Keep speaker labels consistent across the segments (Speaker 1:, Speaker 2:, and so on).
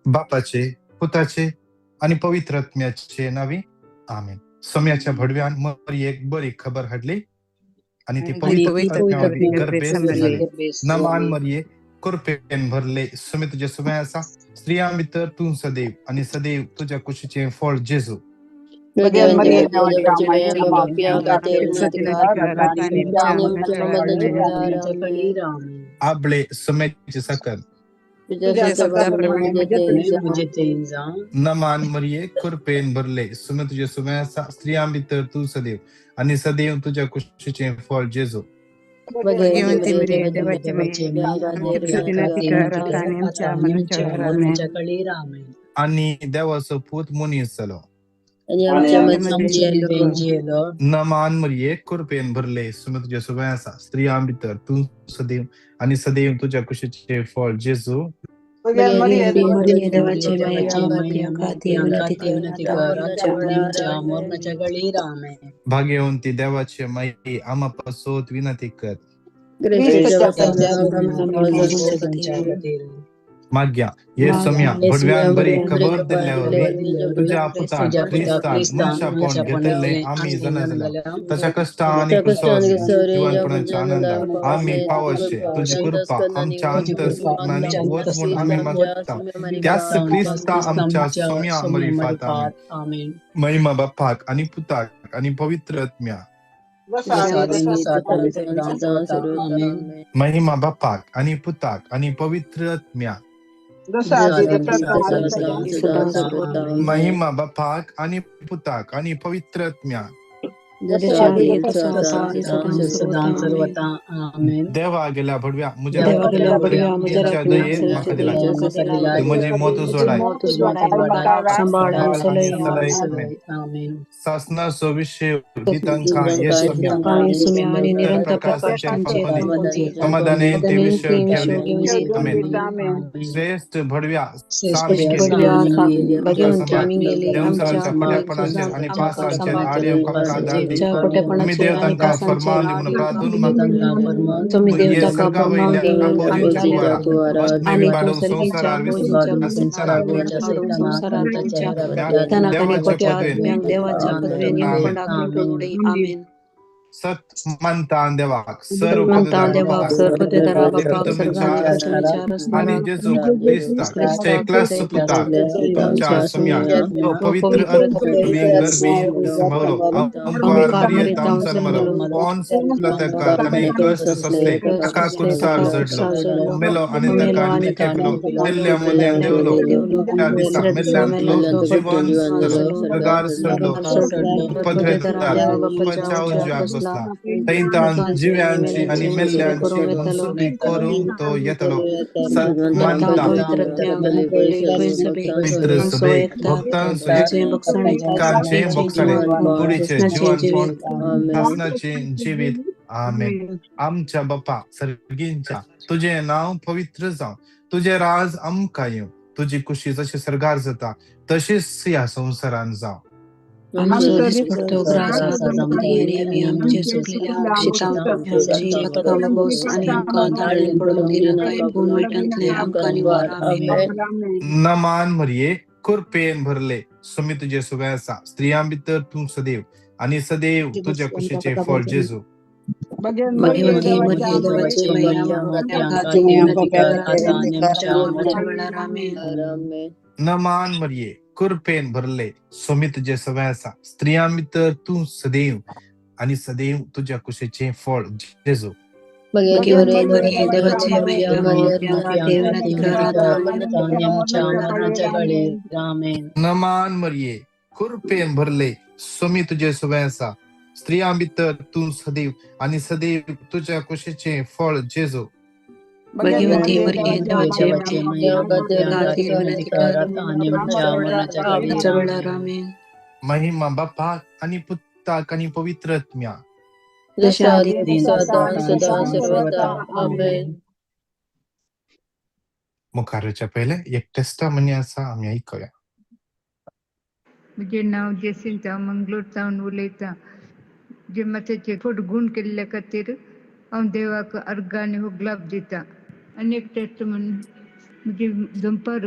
Speaker 1: बापाचे, पुताचे आनी पवित्र आत्म्याचे नावी, आमेन. सोम्याच्या भडव्यान मरियेक बरी खबर हाडली आनी ती
Speaker 2: आणि
Speaker 1: पवित्र
Speaker 2: पवित्र
Speaker 1: आत्म्या वरवीं
Speaker 2: गर्भेस्त
Speaker 1: गर्भेस्त
Speaker 2: जाली.
Speaker 1: जाली. नमान मरिये, कृपेन भरले, सुमे तुजे सुमे आसा, स्त्रियां भितर तूं सदैव आनी सदैव तुज्या कुशीचें फळ जेजू.
Speaker 3: भगवंती मरिये देवाचे माई, पाप्यां खातीर
Speaker 2: विनंती कर आता आणि आमच्या मरणाच्या वेळार आमेन.
Speaker 1: आबळे सुम्याची साकर.
Speaker 3: तुझ्या
Speaker 2: तुझ्या शब्दाप्रमाणे
Speaker 3: शब्दाप्रमाणे
Speaker 2: म्हजें जावं.
Speaker 1: नमान मरिये, कृपेन भरले, सुमे तुजे सुमे आसा, स्त्रियां भितर तूं सदैव आनी सदैव तुज्या कुशीचें फळ जेजू.
Speaker 2: भगवंती मरिये देवाची माई, आमच्या विनंती कर आता आणि आमच्या मरणाच्या वेळार आमेन.
Speaker 1: आनी देवाचो पूत मनीस जालो.
Speaker 3: आणि आमच्या
Speaker 2: आमच्या
Speaker 3: मध्ये
Speaker 2: मध्ये
Speaker 3: जियेलो.
Speaker 1: नमान मरिये, कृपेन भरले, सुमे तुजे सुमे आसा, स्त्रियां भितर तूं सदैव आनी सदैव तुज्या कुशीचें फळ जेजू.
Speaker 3: भगवंती
Speaker 4: मरिये देवाचे माई, पाप्यां खातीर विनंती कर आता आणि आमच्या मरणाच्या
Speaker 1: भाग्यवंती देवाचे माई, आमा पासत विनंती कर.
Speaker 3: क्रिस्ताच्या
Speaker 1: माग्या हे सोम्या भडव्यान बरी खबर दिल्ल्या वरवीं तुज्या पुतान क्रिस्तान मनशापण घेतिल्लें आमी जाणा जाल्या, ताच्या कश्टां आनी क्रुसार जिवनपणाच्या आनंदान आमी पावशे तुजी कृपा आमच्या अंतस्करणांनी वच म्हूण आमी मागता, त्याच क्रिस्ता आमच्या सोम्या मरिफात, आमेन. महिमा बापाक आनी पुताक आनी पवित्र आत्म्या. महिमा बापाक आनी पुताक आनी पवित्र आत्म्या. महिमा बापाक आनी पुताक आनी पवित्र आत्म्या. देवा गेल्या भडव्या म्हज्या
Speaker 4: देवा गेल्या भडव्या म्हज्या
Speaker 1: तुमच्या दयेन म्हाका दिला, म्हजी मत उजवाडाय,
Speaker 4: सांबाळ
Speaker 1: सांबाळ
Speaker 4: आनी
Speaker 1: आनी
Speaker 4: चलय.
Speaker 1: चलय, आमेन. सासनाचो विशय दितांकां हे सोम्या
Speaker 4: कांय सुम्या आनी
Speaker 1: तर
Speaker 4: निरंतर
Speaker 1: प्रकाश
Speaker 4: प्रकाश तांचेर
Speaker 1: फांफुनी,
Speaker 4: फांफुनी,
Speaker 1: समाधानेन ते विशय
Speaker 4: समाधानेन
Speaker 1: घेवन
Speaker 4: ते विशय
Speaker 1: आमेन.
Speaker 4: घेवन.
Speaker 1: श्रेश्ठ भडव्या
Speaker 4: बडव्या
Speaker 1: सामकेली तुका
Speaker 4: भगवंती
Speaker 1: सांबाळ,
Speaker 4: आमी गेली आमच्या
Speaker 1: देवसराच्या खोट्यापणाचेर आनी पासांचेर आड येवंक आमकां आदार दी.
Speaker 4: आमच्या
Speaker 1: तुमी
Speaker 4: खोटेपणाचेर
Speaker 1: देव
Speaker 4: आनी
Speaker 1: तांकां
Speaker 4: पासांचेर
Speaker 1: फर्मान दी म्हणून प्रार्थून मागता.
Speaker 4: तुमी देव
Speaker 1: हे
Speaker 4: ताका
Speaker 1: सर्गा
Speaker 4: फर्मान
Speaker 1: वयल्या
Speaker 4: दी
Speaker 1: पोरींच्या
Speaker 4: आमच्या
Speaker 1: कुवारा आत्मे
Speaker 4: आनी
Speaker 1: विबाडूंक
Speaker 4: तूं सर्गीच्या
Speaker 1: संवसारार
Speaker 4: पोरींच्या
Speaker 1: विसरतना
Speaker 4: तानाक आनी
Speaker 1: देवाच्या
Speaker 4: खोट्या
Speaker 1: पदवेन
Speaker 4: आत्म्यांक देवाच्या पदवेन
Speaker 1: आमेन.
Speaker 4: फोंडाक लुटून उडय, आमेन.
Speaker 1: सत मानता देवाक, सर्व
Speaker 4: मानता
Speaker 1: पदवीधर
Speaker 4: देवाक,
Speaker 1: बापाक,
Speaker 4: सर्व पदवीधरा बापाक,
Speaker 1: तुमच्या
Speaker 4: सर्गांत तुमच्या
Speaker 1: आनी
Speaker 4: असणारा
Speaker 1: जेजू क्रिस्ताक,
Speaker 4: क्रिस्ताक
Speaker 1: एकल्याच पुताक, तुमच्या सोम्याक, तो पवित्र
Speaker 4: पवित्र
Speaker 1: आत्म्यान गर्भी सांबाळलो, अंकार
Speaker 4: अंकार
Speaker 1: मरिये
Speaker 4: मरियेतावन
Speaker 1: तावन जन्मलो,
Speaker 4: जन्मलो,
Speaker 1: पोन्स पिलाताका ताणें कश्ट सोंसले, ताका कुर्सार जडलो, मेलो आनी
Speaker 4: मेलो
Speaker 1: ताका
Speaker 4: आनी
Speaker 1: निके
Speaker 4: ताका
Speaker 1: केलो, मेल्ल्या मदें देंवलो, त्या दिसा
Speaker 4: तिसऱ्या दिसा
Speaker 1: मेल्ल्यांतलो
Speaker 4: मेल्ल्यांतलो
Speaker 1: जिवन
Speaker 4: जालो,
Speaker 1: जालो, स्वर्गार चडलो,
Speaker 4: पदवीधरा
Speaker 1: पदवेदार
Speaker 4: देवा बापाच्या
Speaker 1: बापाच्या
Speaker 4: उजव्याक
Speaker 1: उजव्याक
Speaker 4: बसला,
Speaker 1: बसला, थंयतान जिव्यांची आनी मेल्ल्यांची मनसुबी करूंक तो येतलो. सत
Speaker 4: मानता
Speaker 1: मानता
Speaker 4: पवित्र आत्म्याक,
Speaker 1: पवित्र सभेक, भक्तांचो
Speaker 4: तांचे बक्षणे,
Speaker 1: कांचे बोगसाणे, कुडीचें
Speaker 4: कृष्णाचे
Speaker 1: जिवनपण,
Speaker 4: जिवीत,
Speaker 1: सासनाचें जिवीत, आमेन. आमच्या बापा सर्गींच्या, तुजें नांव पवित्र जावं, तुजें राज आमकां येवं, तुजी कुशी जशी सर्गार जाता तशीच ह्या संवसारान जावं.
Speaker 4: आमचो दिसपट्टो ग्रास आमकां दी आनी आमी आमचे चुकलेल्या शितां आमची पथकां बोस आनी आमकां धाडून पडूंक दिनाकाय, पूण वायटांतलें आमकां निवार, आमेन.
Speaker 1: नमान मरिये, कृपेन भरले, सुमी तुजे सुवे आसा, स्त्रियां भितर तूं सदैव आनी सदैव तुज्या कुशीचें फळ जेजू.
Speaker 4: भगवंती मरिये देवाची माई, पाप्यां खातीर विनंती कर आता आणि आमच्या मरणाच्या वेळार, आमेन.
Speaker 1: नमान मरिये, कृपेन भरले, सुमी तुजे सवे आसा, स्त्रियां भितर तूं सदैव आनी सदैव तुज्या कुशीचें फळ जेजू.
Speaker 4: भगवंती मरिये देवाची माई, पाप्यां खातीर विनंती कर आता आणि आमच्या मरणाच्या वेळार,
Speaker 1: नमान मरिये, कृपेन भरले, सुमी तुजे सवे आसा, स्त्रियां भितर तूं सदैव आनी सदैव तुज्या कुशीचें फळ जेजू.
Speaker 4: भगवंती मरिये देवाची माई, पाप्यां खातीर विनंती कर आता आणि आमच्या मरणाच्या वेळार, आमेन.
Speaker 1: महिमा बापाक आनी पुताक आनी पवित्र आत्म्या.
Speaker 3: जशा आदी सदा सदा सर्वदा आमेन.
Speaker 1: मुखारच्या पयलें एक टेस्टामनी आसा, आमी आयकुया.
Speaker 5: म्हजें नांव जेसिंता, मंगलोर सावन उलयतां. जे मात्याचे फट गूण केल्ल्या खातीर हांव देवाक अर्गां आनी होगलाप दिता. आनी एक टेस्ट म्हण, म्हजी दनपार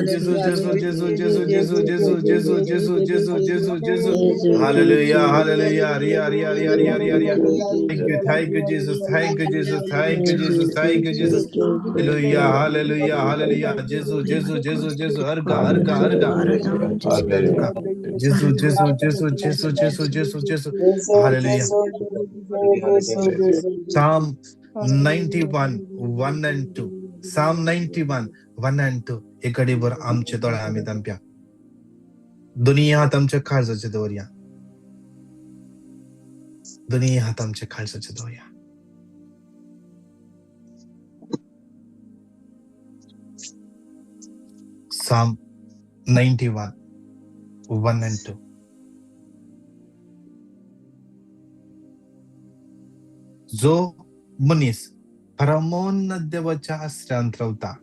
Speaker 1: Gesù, Gesù, Gesù, Gesù, Gesù, Gesù, Gesù, Gesù, Gesù, Gesù, Gesù, Gesù. Hallelujah, hallelujah, ria, ria, ria, ria, ria, ria. Thank you, Jesus, thank you, Jesus, thank you, Jesus, thank you, Jesus. Hallelujah, hallelujah, hallelujah. Gesù, Gesù, Gesù, Gesù, arga, arga, arga. Arga. Gesù, Gesù, Gesù, Gesù, Gesù, Gesù, Gesù. Hallelujah. Psalm 91, 1 and 2. Psalm 91, 1 and 2. एकडे बर आमचे दोळे आमी दामप्या. दोन्ही हात आमच्या काळजाचे दवरया. दोन्ही हात आमच्या काळजाचे दवरया. Psalm 91, 1 and 2. जो मनीस परमोन्न देवाच्या आश्रयांत रावता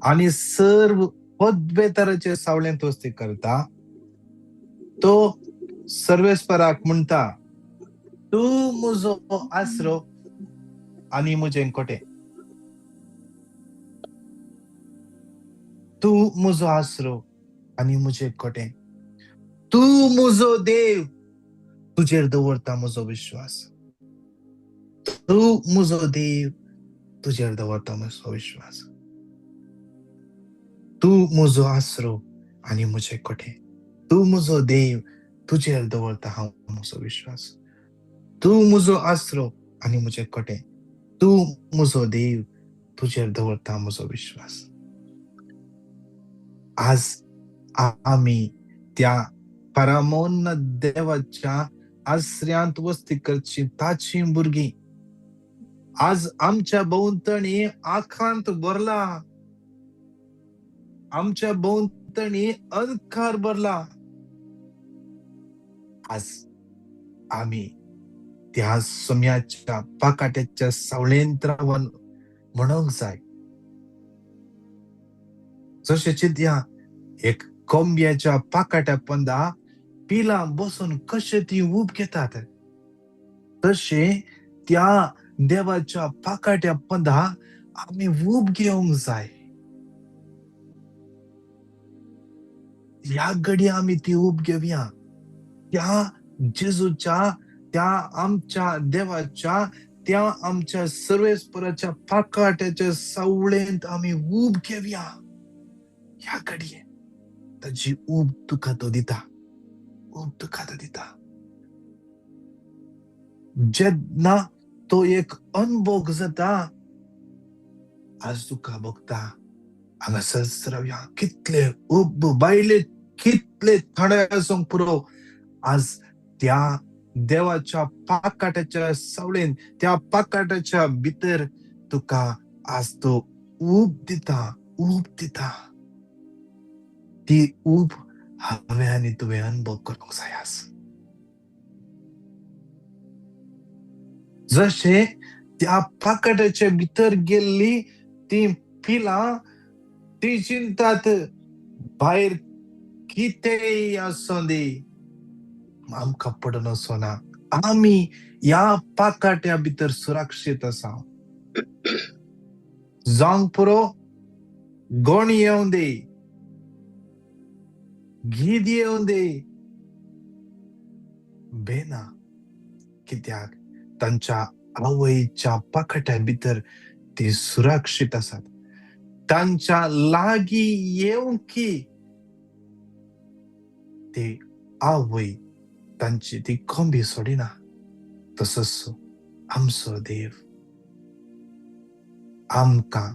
Speaker 1: आनी सर्व पदवे तराचे सावळेंत वस्ती करता, तो सर्वेस्पराक म्हणटा, तूं म्हजो आसरो आनी म्हजें कोटें. तूं म्हजो आसरो आनी म्हजें कोटें. तूं म्हजो देव, तुजेर दवरता म्हजो विश्वास. तूं म्हजो देव, तुजेर दवरता म्हजो विश्वास. तूं म्हजो आसरो आनी म्हजें कोटें. तूं म्हजो देव, तुजेर दवरता हांव म्हजो विश्वास. तूं म्हजो आसरो आनी म्हजें कोटें. तूं म्हजो देव, तुजेर दवरता म्हजो विश्वास. आज आमी त्या परमोन्न देवाच्या आसऱ्यांत वस्ती करची ताची भुरगीं. आज आमच्या भोंवतणी आखांत भरला, आमच्या भोंवतणी अंधकार भरला. आज आमी त्या सोम्याच्या पाकाट्याच्या सावळेंत रावन म्हणूंक जाय, जशें चिंतया एक कोंब्याच्या पाकाट्या पंदा पिलां बसून कशें ती ऊब घेतात, तशें त्या देवाच्या पाकाट्या पंदा आमी ऊब घेवंक जाय. ह्या घडये आमी ती ऊब घेवया. त्या जेजूच्या, त्या आमच्या देवाच्या, त्या आमच्या सर्वेस्पराच्या पाकाट्याच्या सावळेंत आमी ऊब घेवया. ह्या घडये ताजी ऊब तुका तो दिता, ऊब तुका तो दिता. जेन्ना तो एक अनभोग जाता, आज तुका भोगता. हांगासरच रावया. कितले उब बायले, कितले थंड आसूंक पुरो, आज त्या देवाच्या पाकाट्याच्या सावळेन, त्या पाकाट्याच्या भितर तुका आज तो ऊब दिता, ऊब दिता. ती ऊब हांवें आनी तुवें अनुभव करूंक जाय आज. जशें त्या पाकाट्याच्या भितर गेल्ली ती पिलां, ती चिंतात भायर कितेंय आसूं दी, आमकां पडून वचना, आमी ह्या पाकाट्या भितर सुरक्षीत आसा. जावंक पुरो, गोण येवं दी, गीद येवं दी, बेना. कित्याक तांच्या आवयच्या पाकाट्या भितर ती सुरक्षीत आसात. तांच्या लागीं येवंकी ती आवय तांची ती कोंबी सोडिना. तसोच आमचो देव आमकां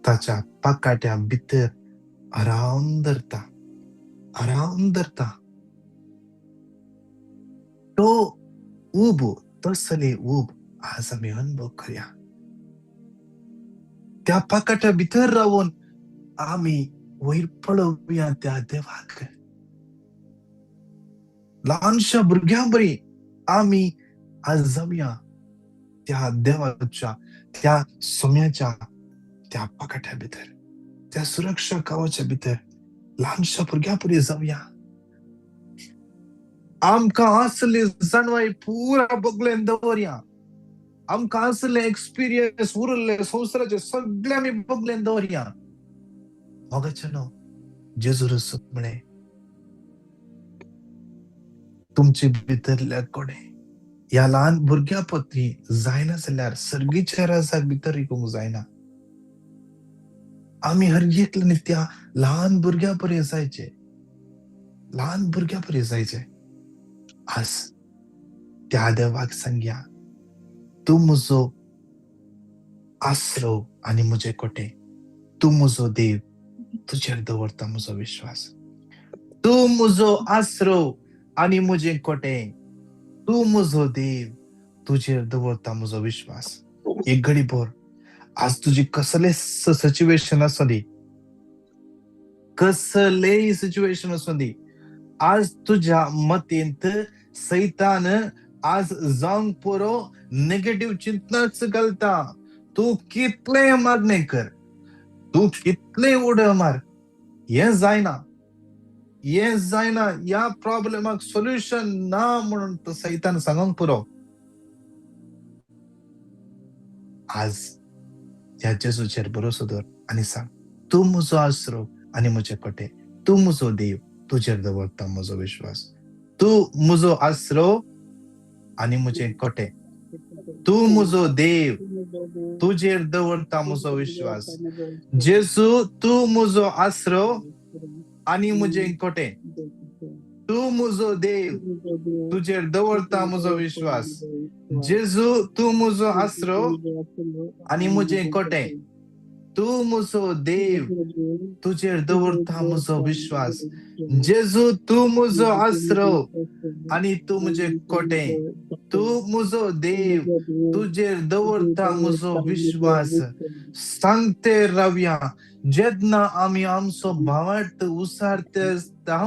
Speaker 1: ताच्या पाकाट्या भितर आरावन धरता, आरावन धरता. तो ऊब, तसली ऊब आज आमी अनुभव करया. त्या पाकाट्या भितर रावन आमी वयर पळोवया त्या देवाक. ल्हानशा भुरग्यां बरी आमी आज जावया त्या देवाच्या, त्या सोम्याच्या त्या पाकाट्या भितर, त्या सुरक्षा गांवाच्या भितर ल्हानशा भुरग्यां बरी जावया. आमकां असली जाणवाय पुरा बगलेन दवरया. आमकां असले एक्सपिरियन्स उरले संवसाराचे सगळे आमी बगलेन दवरया. मोगाचें जेजू म्हळें तुमचे भितरल्या कोणे ह्या ल्हान भुरग्या पत्री जायना जाल्यार सर्गीच्या राजाक भितर रिगूंक जायना. आमी हर एकल्यानी त्या ल्हान भुरग्या परी जायचे, ल्हान भुरग्या परी जायचे. आज त्या देवाक सांगया, तूं म्हजो आसरो आनी म्हजे कोटे, तूं म्हजो देव, तुजेर दवरता म्हजो विश्वास. तूं म्हजो आसरो आनी म्हजें कोटे, तूं म्हजो देव, तुजेर दवरता म्हजो विश्वास. एक घडी भर आज तुजी कसलें सिच्युएशन आसूं दी, कसलेय सिच्युएशन आसूं दी, आज तुज्या मतींत सैतान आज जावंक पुरो नेगेटीव चिंतनाच घालता. तूं कितलें मागणें कर, तूं कितलें उडय मार, हें जायना, हें जायना, ह्या प्रॉब्लेमाक सोल्युशन ना म्हणून तो सैतान सांगूंक पुरो. आज ह्या जेजूचेर भरोसो दवर आनी सांग, तूं म्हजो आसरो आनी म्हजे कोटे, तूं म्हजो देव, तुजेर दवरता म्हजो विश्वास. तूं म्हजो आसरो आनी म्हजे कोटे, तूं म्हजो देव, तुजेर दवरता म्हजो विश्वास. जेजू तूं म्हजो आसरो आनी म्हजे कोटे, तूं म्हजो देव, तुजेर दवरता म्हजो विश्वास. जेजू तूं म्हजो आसरो आनी म्हजे कोटे, तूं म्हजो देव, तुजेर दवरता म्हजो विश्वास. जेजू तूं म्हजो आसरो आनी तूं म्हजे कोटे, तूं म्हजो देव, तुजेर दवरता म्हजो विश्वास. सांगते रावया, जेन्ना आमी आमचो भावार्थ उसारते आसता,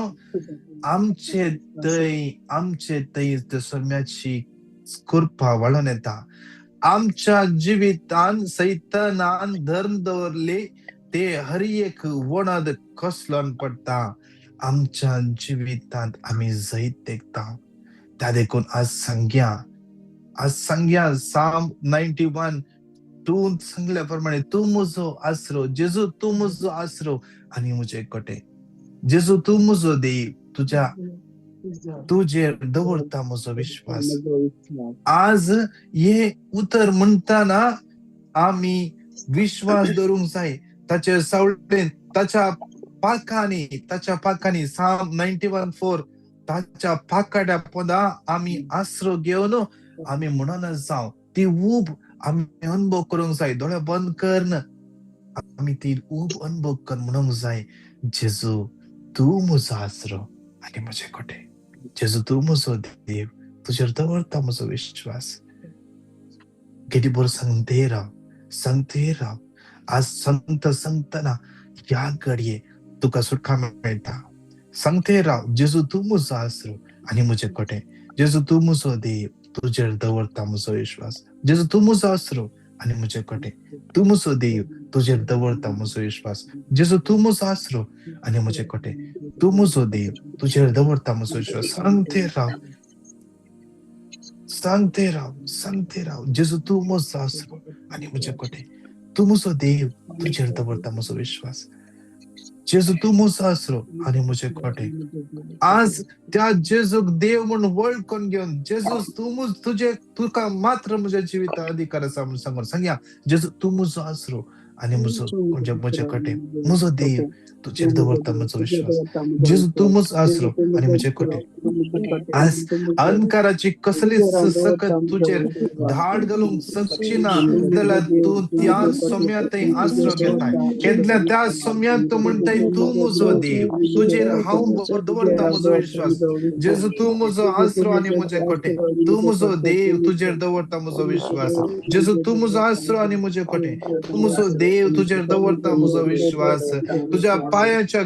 Speaker 1: आमचे थंय आमचे थंय सोम्याची कृपा वाडून येता. आमच्या जिवितान सैतानान धर्म दवरले ते हर एक वणद कसलोन पडटा. आमच्या जिवितांत आमी जैत देखता. त्या देखून आज सांगया, आज सांगया साम 91:2 सांगल्या प्रमाणे, तूं म्हजो आसरो जेजू, तूं म्हजो आसरो आनी म्हजे कोटे, जेजू तूं म्हजो देव, तुज्या तुजेर दवरता म्हजो विश्वास. आज हे उतर म्हणटाना आमी विश्वास दवरूंक जाय ताचे सावळेन, ताच्या पाखांनी, ताच्या पाखांनी. साम 91:4, ताच्या पाखाड्या पोंदा आमी आसरो घेवन आमी म्हणून जावं ती ऊब आमी अनुभव करूंक जाय. दोळे बंद करन आमी ती ऊब अनुभव कर म्हणूंक जाय, जेजू तूं म्हजो आसरो आनी म्हजे कोटे, जेजू तूं म्हजो देव, तुजेर दवरता म्हजो विश्वास. गेली बरो सांगते राव, सांगते राव. आज सांगता सांगतना ह्या घडये तुका सुटका मेळटा. सांगते राव, जेजू तूं म्हजो आसरो आनी म्हजे कोटे, जेजू तूं म्हजो देव, तुजेर दवरता म्हजो विश्वास. जेजू तूं म्हजो आसरो आनी म्हजे कोटे, तूं म्हजो देव, तुजेर दवरता म्हजो विश्वास. जेजू तूं म्हजो आसरो आनी म्हजे कोटे, तूं म्हजो देव, तुजेर दवरता म्हजो विश्वास. सांगते राव, सांगते राव, सांगते राव, जेजू तूं म्हजो आसरो आनी म्हजे कोटे, तूं म्हजो देव, तुजेर दवरता म्हजो विश्वास. जेजू तूं म्हजो आसरो आनी म्हजे कोटे. आज त्या जेजूक देव म्हूण वळखून घेवन, जेजू तूं तुजे तुका मात्र म्हज्या जिविता अधिकार आसा म्हणून सांगून सांगया, जेजू तूं म्हजो आसरो आनी म्हजो म्हजे कोटे, म्हजो देव, तुजेर दवरता म्हजो विश्वास. जेजू तूं म्हजो आसरो आनी म्हजे कोटे. आज अहंकाराची कसली सकत तुजेर धाड घालूंक शकची ना जाल्यार तूं त्या सोम्या थंय आसरो घेताय. केन्ना त्या सोम्यांत तूं म्हणटाय, तूं म्हजो देव, तुजेर हांव दवरता म्हजो विश्वास. जेजू तूं म्हजो आसरो आनी म्हजे कोटे, तूं म्हजो देव, तुजेर दवरता म्हजो विश्वास. जेजू तूं म्हजो आसरो आनी म्हजे कोटे, तूं म्हजो देव, तुजेर दवरता म्हजो विश्वास. तुज्या पायांच्या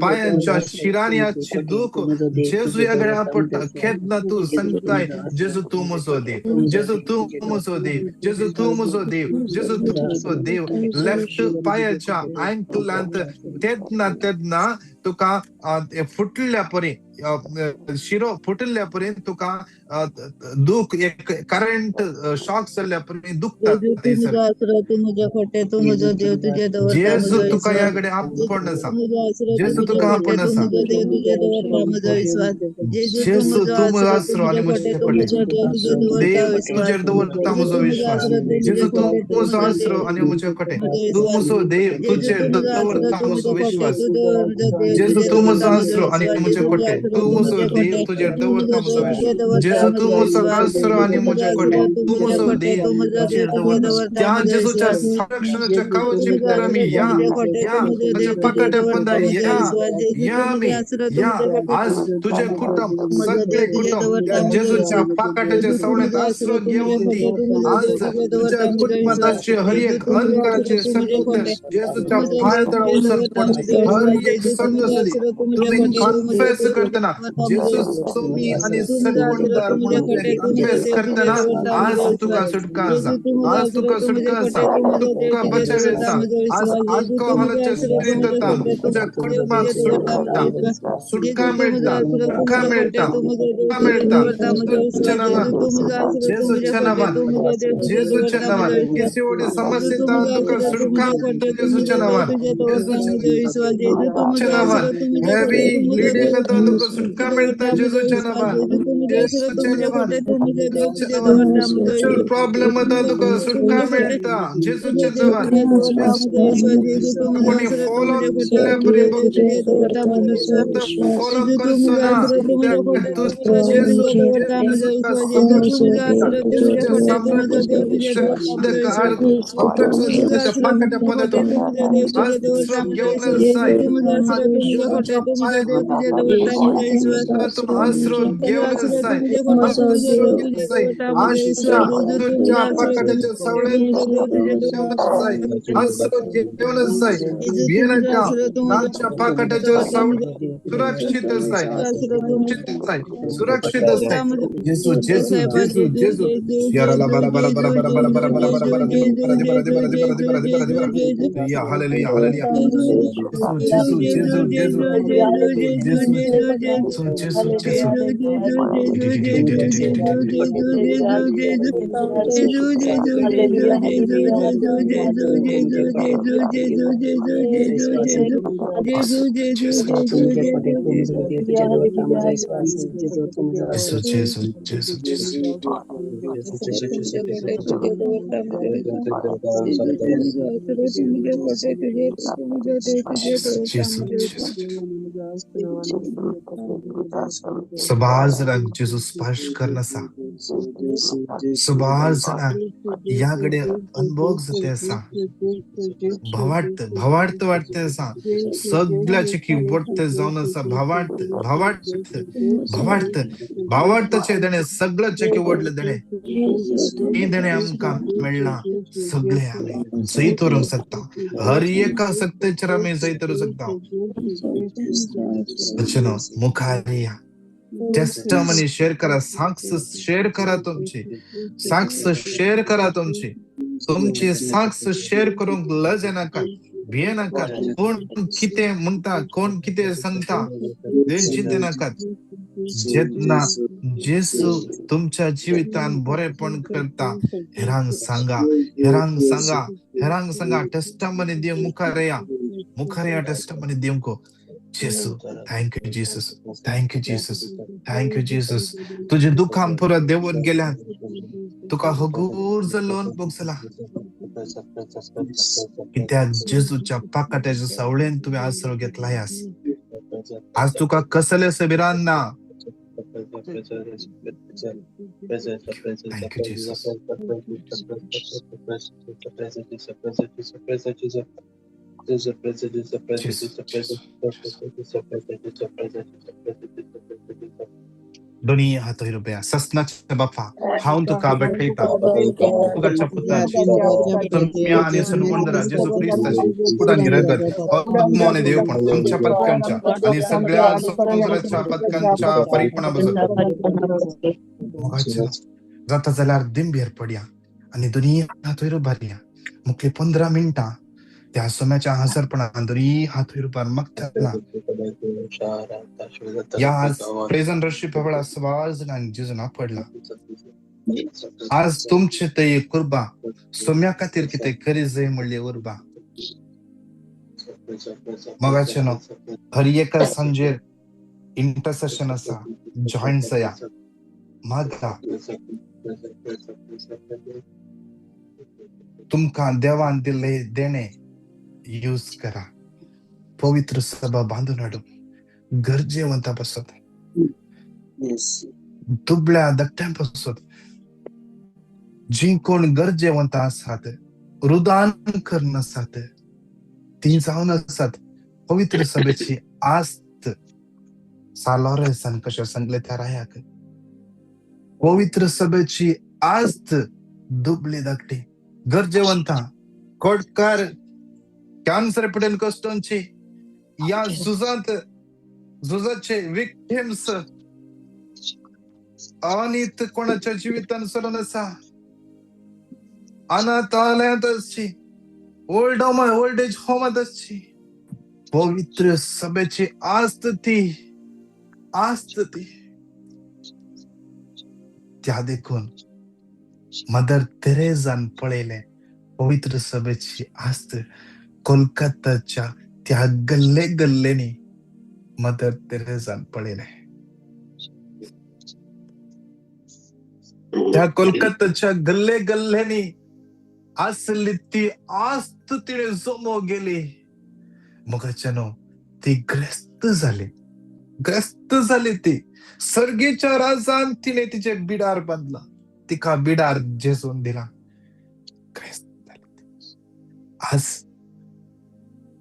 Speaker 1: पायांच्या शिरांनी आसची दूख जेजू ह्या गळ्या पडटा. केन्ना तूं सांगताय, जेजू तूं म्हजो देव, जेजू तूं म्हजो देव, जेजू तूं म्हजो देव, जेजू तूं म्हजो देव. लेफ्ट पायाच्या अँकलांत तेन्ना तेन्ना तुका फुटल्या परी शिरो फुटिल्ल्या परी तुका दुख एक करंट शॉक जाल्ल्या परी दुखता. जेजू तुका ह्या कडेन आपोवन आसा. जेजू तुका आपोवन आसा. जेजू तूं म्हजो आसरो आनी म्हजें कोटें. देव तुजेर दवरता म्हजो विश्वास. जेजू तूं म्हजो आसरो आनी म्हजें कोटें. तूं म्हजो देव, तुजेर दवरता म्हजो विश्वास. जेजू तूं म्हजो आसरो आनी म्हजें कोटें. तूं म्हजो देव, तुजेर दवरता म्हजो विश्वास. जेजू तूं म्हजो आसरो आनी म्हजें कोटें. तूं म्हजो देव, तुजेर दवरता. त्या जेजूच्या संरक्षणाच्या कवची भितर आमी या या ताच्या पाकाट्या पंदा या या आमी या. आज तुजें कुटुंब, सगळे कुटुंब त्या जेजूच्या पाकाट्याच्या सवण्यात आसरो घेवन दी. आज तुज्या कुटुंबात आसचे हर एक अंधकाराचे शक्त जेजूच्या पांयातळा उसर पडली. हर एक संत असू दी, तुम्ही कन्फेस करतना जेजू स्वामी आणि सन्मानदार म्हणून कन्फेस करतना आज तुका सुटका आसा. आज तुका सुटका आसा. तुका बचाव आसा. आज अल्कोहोलाच्या स्पिरिटांत तुझ्या कुटुंबाक सुटका सुटका मेळटा. सुटका मेळटा. सुटका मेळटा. जेजूच्या नावान, जेजूच्या नावान, जेजूच्या नावान. किसी समस्येंत तुका सुटका मेळटा जेजूच्या नावान, जेजूच्या नावान. हेवी ब्लिडिंग तुका सुटका मेळटा जेजूच्या नावान, जेजूच्या नावान, जेजूच्या नावान. स्पिरिच्युअल प्रॉब्लेम तुका सुटका मेळटा जेजूच्या नावान. कोणी फॉलो केल्या परी फॉलो करचो ना, तूं जेजू पाकाट्या पंदा आसरो घेवन जाय. तूं आसरो घेवन जाय. आसरो घेवन जाय. आशा तुझ्या पाकाट्याच्या सावळेंत जाय. आसरो घेवन जाय. भियेनाका. ताच्या पाकाट्याच्या सावळेंत सुरक्षित आसाय. सुरक्षित आसाय. जेजू जेजू जेजू जेजू. याराला बारा बारा बारा बारा बारा बारा बारा बारा बारा बारा बारा बारा बारा बारा बारा. या हालेलुया हालेलुया. जेजू जेजू जेजू जेजू जेजू जेजू. जेजू जेजू जेजू जेजू. जेजू जेजू. सबार जाणांक जेजू स्पर्श करना आसा. सबार जाणांक ह्या घडये अनभोग जाते आसा. भावार्थ भावार्थ वाडते आसा. सगळ्याचे किवडते जावन आसा. भावार्थ भावार्थ भावार्थ भावार्थाचे देणे, सगळ्याचे किवडले देणे, हे देणे आमकां मेळ्ळां. सगळे आमी जैत व्हरूंक शकता. हर एका शक्तेचेर आमी जैत व्हरूंक शकता. वचनो मुखार या. टेस्टमनी शेअर करा. साक्ष शेअर करा तुमची. साक्ष शेअर करा तुमची. तुमची साक्ष शेअर करूंक लज नाका, भिये नाका. कोण कितें म्हणटा, कोण कितें सांगता तें चिंते नाकात. जेन्ना जेसू तुमच्या जिवितान बरेपण करता, हेरांक सांगा, हेरांक सांगा, हेरांक सांगा. टेस्टमनी दिवंक मुखार या. मुखार या टेस्टमनी दिवंक. जेसू, thank you Jesus, thank you Jesus, thank you Jesus. तुजे दुखां पुरा देंवून गेल्यान. तुका हगूर जाल्लो अनुभव जाला. कित्याक जेजूच्या पाकाट्याच्या सावळेन तुवें आसरो घेतला. आज तुका कसलें भिरांत ना. Thank you Jesus. Jesus. दोन्ही हात वयर उबया. ससनाच्या बापा, हांव तुका भेटयता तुझ्या पुताची, सम्या आणि सन्मंडरा जेजू क्रिस्ताची कुडानी रगत, आत्मो आणि देवपण तुमच्या पदकांच्या आणि सगळ्या संवसाराच्या पदकांच्या परिपणा बसत. जाता जाल्यार दिंबेर पडया आनी दोन्ही हात वयर उबारया. मुखली 15 मिनटां त्या सोम्याच्या हजरपणान दोनी हात वयर उबार मागतना या आज प्रेझेंट वर्शिप वेळा सवार जाणांक जेजून आपडला. आज तुमचे ते कुर्बा सोम्या खातीर कितें करी जाय म्हणली उर्बा. मगाचे न्हू हर एका सांजेर इंटरसेशन आसा, जॉईन जाया, मागा. तुमकां देवान दिल्ले देणे यूज करा. पवित्र सभा बांदून हाडूं गरजेवंता पासत, दुबळ्या धाकट्यां पासत, जी कोण गरजेवंत आसात, रुदान करून आसात, ती जावन आसात. पवित्र सभेची आस्त सालोरेसान कशें सांगलें त्या रायाक, पवित्र सभेची आस्त दुबळी धाकटी गरजेवंता कोटकार कॅन्सर पडेल कश्टांची या झुजांत झुजाचे विक्टिम्स अनित कोणाच्या जिवितान चलून आसा, अनाथालयांत आसची, ओल्ड होम ओल्ड एज होमांत आसची, पवित्र सभेची आस्त ती, आस्त ती. त्या देखून मदर तेरेजान पळयलें पवित्र सभेची आस्त कोलकाताच्या त्या गल्ले गल्लेनी मदर तेरेजान पळयलें. त्या कोलकाताच्या गल्ले गल्ल्यांनी आसली ती आस्त तिणे जमो गेली. मगाच्यानो ती ग्रस्त झाली, ग्रस्त झाली ती. सर्गेच्या राजान तिने तिचे बिडार बांदला, तिका बिडार जेजून दिला. ग्रस्त झाली ती. आज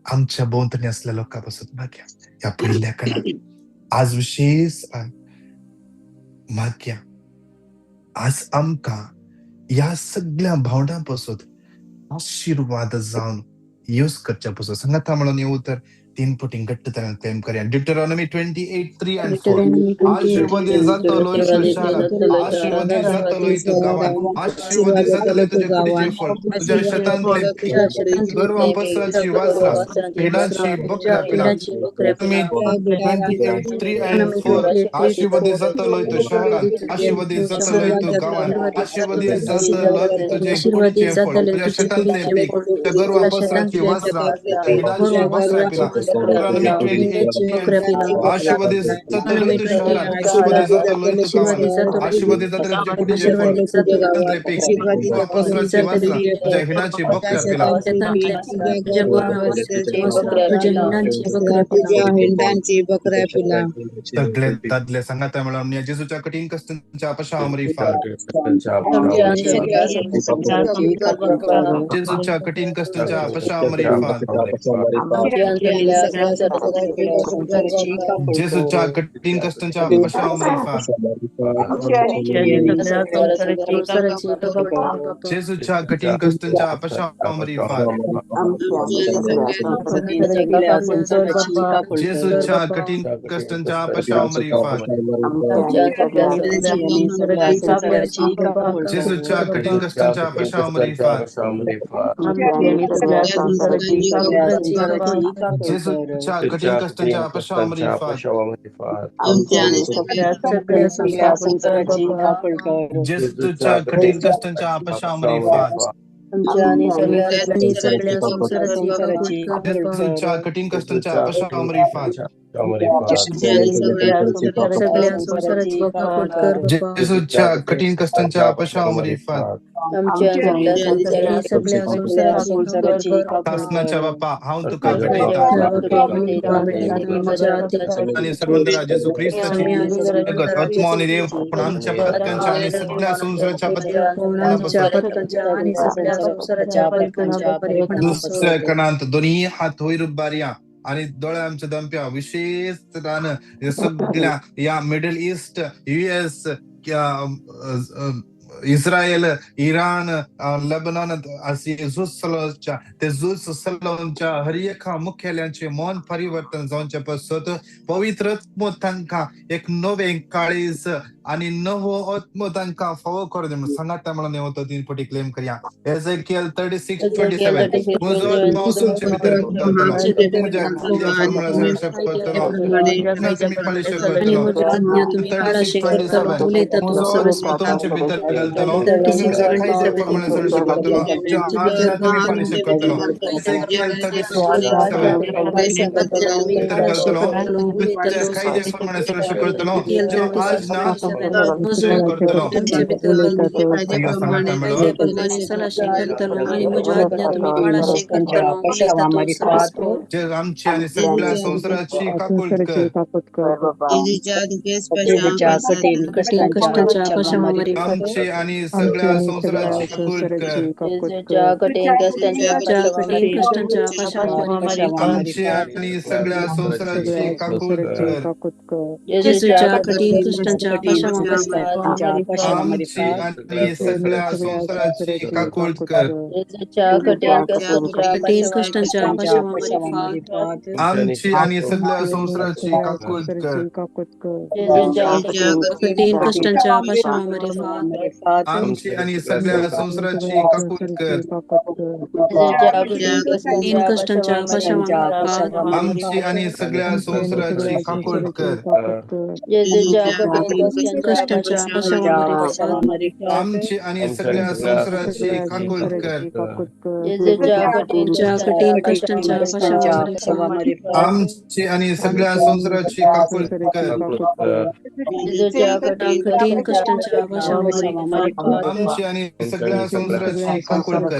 Speaker 1: आमच्या भोंवतणी असल्या लोकां पासून मागया ह्या पयल्या कणाक आज विशेष मागया. आज आमकां ह्या सगळ्या भावंडां पासून आशिर्वाद जावन यूज करच्या पासून सांगाता म्हणून हे उतर 3 पटीं घट्ट तरेन क्लेम करया. Deuteronomy 28:3 and 4. आशीर्वादी जातलो शारांत, आशीर्वादी जातलो तूं गांवांत, आशीर्वादी जातले तुजे कुडीचें फळ, तुज्या शेतांतलें पीक, गोरवां पसराची वासरां, भेडांची बकऱ्या पिलां. Deuteronomy 28:3 and 4. आशीर्वादी जातलो तूं शहरांत, आशीर्वादी जातलो तूं गांवांत, आशीर्वादी जातलो तुजे कुडीचें फळ, तुज्या शेतांतलें पीक, तुज्या गोरवां पसराची वासरां, भेडांची बकऱ्या पिलां. Deuteronomy 28:3 and 4. आशीर्वादी जातलो तूं शहरांत, आशीर्वादी जातलो तूं गांवांत, आशीर्वादी जातलें तुजें कुडीचें फळ, शेतांतलें पीक, गोरवां पसराची वासरां, तुज्या हिंडाची बकऱ्या पिलां. सगळे दादले सांगाता म्हणून जेजूच्या कठीण कष्टांच्या अपशामरी फार, जेजूच्या कठीण कष्टांच्या अपशामरी फार, जेजूच्या कठीण कष्टांच्या अपशामरी फार, जेजूच्या कठीण कष्टांच्या अपशामरी फार, जेजूच्या कठीण कष्टांच्या अपशामरी फार, जेजूच्या कठीण कष्टांच्या अपशामरी फार, जेजूच्या कठीण कष्टांच्या अपशामरी फार, जेजूच्या कठीण कष्टांच्या अपशामरी फार, जेजूच्या कठीण कष्टांच्या अपशामरी फार, जेजूच्या कठीण कष्टांच्या अपशामरी फार. सासनाच्या बापा हांव तुका भेटयता आणि सर्वंतरा जेजू ख्रिस्ताची आत्मा आणि देव पण आमच्या पत्कांच्या आणि सगळ्या संसाराच्या पत्कांच्या. दुसऱ्या कणांत दोन्ही हात वयर उबारया आणि दोळे आमच्या दमप्या. विशेष रान सगळ्या या Middle East, US, Israel, Iran, Lebanon अशी झूज चलोवच्या ते झूज चलोवच्या हर एका मुखेल्यांचे मन परिवर्तन जावचे पासत पवित्र आत्मो तांकां एक नवें काळीज आणि नवो आत्मो तांकां फावो करून दी म्हणून सांगाता म्हणून येवतो तीन पटी क्लेम करया. एझेकियल 36:27 म्हजो आत्मो तुमचे भितर घालतलो, म्हज्या फॉर्मुला करतलो, तुमी पालिश
Speaker 4: आणि
Speaker 1: करतलो.
Speaker 4: म्हजी आज्ञा तुमी पाळाशे करतलो,
Speaker 1: 36:27
Speaker 4: उलयता तो
Speaker 1: म्हजो आत्मो
Speaker 4: सर्वेस्पर.
Speaker 1: तुमचे भितर घालतलो, तुमी म्हज्या कायद्या प्रमाणे सर्व करतलो, तुमच्या आज्ञा तुमी पालिश करतलो. एझेकियल 36:27 भितर घालतलो, तुमच्या कायद्या प्रमाणे सर्व करतलो, तुमच्या आज्ञा
Speaker 4: म्हजो
Speaker 1: करतलो.
Speaker 4: तुमचे भितर घालतलो,
Speaker 1: हांगा सांगाता मेळून
Speaker 4: आणि सलाशे करतलो, आणि म्हज्यो आज्ञा तुमी पाळाशे करतलो, उलयता तो सर्वेस्पर.
Speaker 1: जे आमची आणि सगळ्या संवसाराची काकूट कर.
Speaker 4: कठीण कष्टांच्या पशामारी
Speaker 1: आमची आणि सगळ्या संवसाराची काकूट कर.
Speaker 4: कठीण कष्टांच्या पशामारी
Speaker 1: आमची आणि सगळ्या संवसाराची काकूट कर.
Speaker 4: जेजूच्या कठीण कष्टांच्या पशामारी
Speaker 1: आमची आणि सगळ्या संवसाराची काकूट कर.
Speaker 4: कठीण कष्टांच्या पशामारी
Speaker 1: आमची आणि सगळ्या संवसाराची काकूट कर.
Speaker 4: कठीण कष्टांच्या पशामारी
Speaker 1: आमची आणि सगळ्या संवसाराची काकूट कर.
Speaker 4: कठीण कष्टांच्या पशामारी
Speaker 1: आमची आणि सगळ्या संवसाराची काकूट कर.
Speaker 4: कष्टांच्या पशामारी
Speaker 1: आमची आणि सगळ्या संवसाराची काकूट कर.
Speaker 4: कठीण कष्टांच्या पशामारी
Speaker 1: आमची आणि सगळ्या संवसाराची काकूट कर.
Speaker 4: कठीण कष्टांच्या पशामारी
Speaker 1: आमची आणि सगळ्या संवसाराची काकूट कर.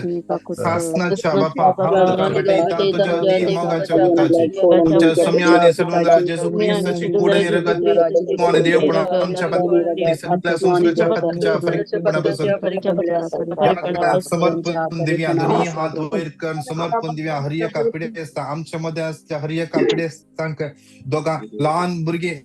Speaker 1: सासनाच्या बापा, हांव तुका भेटयता तुज्या दी मोगाच्या उताची, आमच्या सम्या आणि सर्वंदा जेजू क्रिस्ताची कूड आणि रगत आणि देवपणा आमच्या पत्नी सगळ्या संवसाराच्या पत्नीच्या फरकपणापासून या समर्पण दिव्या. दोन्ही हात वयर करून समर्पण दिव्या. हर एका पिडेस्ता आमच्या मध्ये असल्या हर एका पिडेस्तांक, दोगां लहान भुरगीं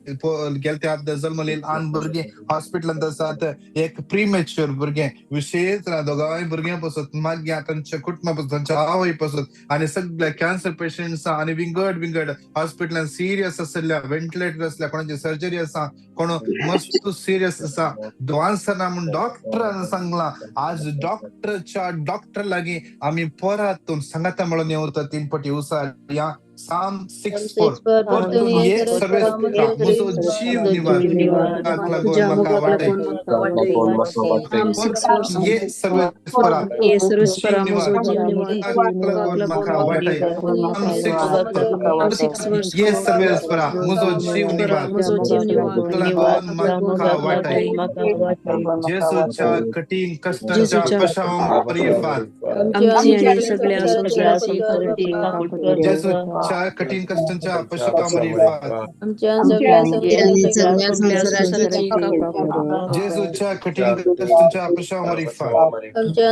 Speaker 1: गेले त्या जल्मले लहान भुरगीं हॉस्पिटलांत आसात, एक प्रीमॅच्युअर भुरगें, विशेष दोगांय भुरग्यां पासून मागीर तांच्या कुटुंबा पासून, तांच्या आवय पासून आणि सगळ्या कॅन्सर पेशंट्स आणि विंगड विंगड हॉस्पिटलांत सिरियस आसल्या, व्हेंटिलेटर आसल्या, कोणाची सर्जरी आसा, कोण मस्त सिरियस आसा, द्वांसना म्हूण डॉक्टरान सांगला. आज डॉक्टरच्या डॉक्टर लागीं आमी परतून सांगाता म्हणून येवता तीन पटी उसार या. Psalm 6:4 परतून ये सर्वेस्परा, म्हजो जीव निवार लागून
Speaker 4: तुझ्या
Speaker 1: म्हाका
Speaker 4: मोगाक
Speaker 1: वाटय.
Speaker 4: लागून म्हाका वाटय. Psalm 6:4.
Speaker 1: परतून ये सर्वेस्परा,
Speaker 4: ये
Speaker 1: जीव
Speaker 4: सर्वेस्परा,
Speaker 1: निवार
Speaker 4: म्हजो जीव निवार
Speaker 1: लागून
Speaker 4: लागून
Speaker 1: म्हाका
Speaker 4: म्हाका
Speaker 1: वाटय. Psalm 6:4
Speaker 4: Psalm 6
Speaker 1: ये सर्वेस्परा, म्हजो जीव निवार
Speaker 4: म्हजो जीव निवार
Speaker 1: लागून म्हाका वाटय.
Speaker 4: वाटय.
Speaker 1: जेजूच्या कठीण कष्टांच्या
Speaker 4: जेजूच्या
Speaker 1: पशामारिफात.
Speaker 4: आमची आणि सगळ्या संवसाराची काकूट कर.
Speaker 1: जेजूच्या कठीण कष्टांच्या पशामारिफात.
Speaker 4: सगळ्या संवसाराची काकूट कर.
Speaker 1: जेजूच्या कठीण कष्टांच्या पशामारिफात.